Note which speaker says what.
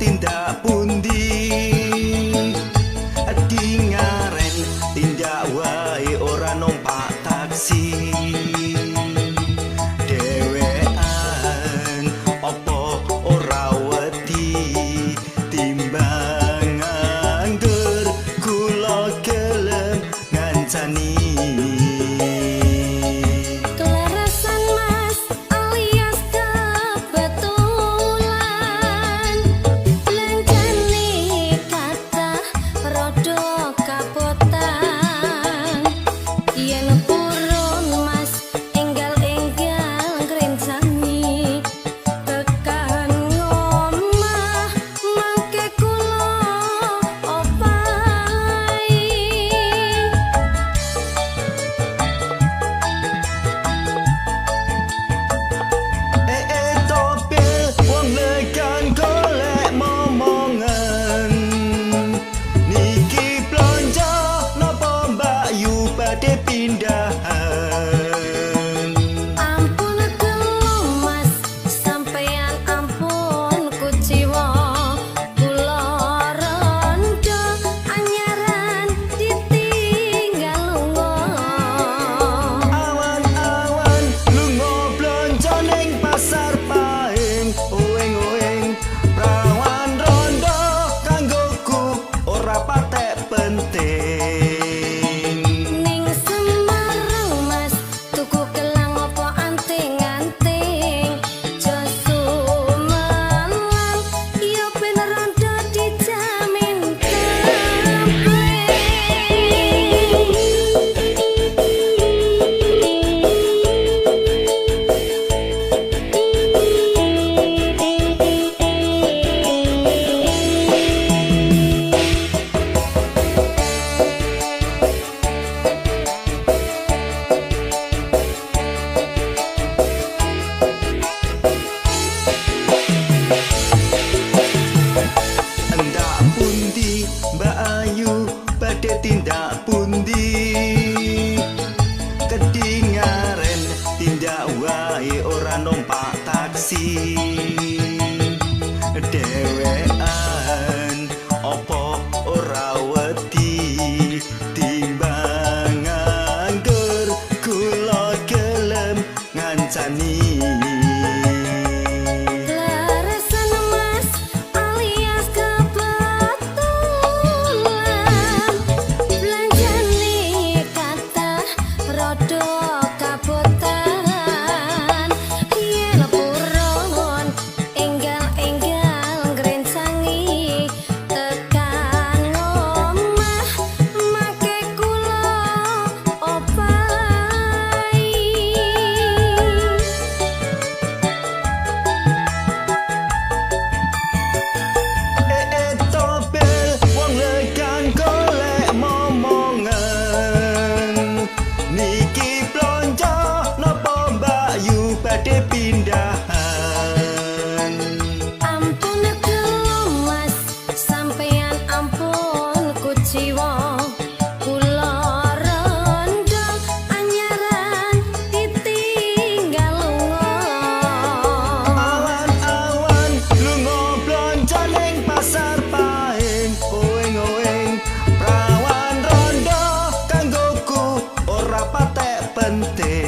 Speaker 1: Tindak pundi? Dingaren tindak wae ora numpak taksi. Dhewean opo ora wedi timbang nganggur kula gelem ngancani.
Speaker 2: Kelerasan mas alias kebetulan, belanjane kathah rada kabotan. Yen purun mas enggal-enggal ngrencangi, tekan ngomah mangke kula opahi.
Speaker 1: Eh eh topil wong legan golek momongan. Niki blonjo napa Mbak Yu badhe pindahan?
Speaker 2: Ampun gelo mas, sampeyan ampun kuciwa, kula rondo anyaran ditinggal lunga.
Speaker 1: Awan-awan lunga blonjo ning pasar Paing. Oeng oeng prawan rondo kanggoku ora patek penting.
Speaker 2: Ning Semarang mas, tuku gelang opo anting-anting? Jos sumelang yo ben rondo dijamin kabeh.
Speaker 1: Endak pundi Mbak Ayu badhe tindak pundi? Kedingaren tindak wae ora numpak taksi. Dhewean opo ora wedi timbang nganggur kula gelem ngancani.
Speaker 2: Kleresan mas alias kebetulan, belanjane kathah rada kabotan. Yen purun enggal-enggal ngrencangi, tekan ngomah mangke kula opahi.
Speaker 1: Eh eh topel wong legan golek momongan. Niki blonjo napa Mbak Yu badhe pindahan?
Speaker 2: Ampun gelo mas, sampeyan ampun kuciwa, kula rondo anyaran ditinggal lunga.
Speaker 1: Awan-awan lunga blonjo ning pasar Paing. Oeng oeng prawan rondo kanggoku ora patek penting.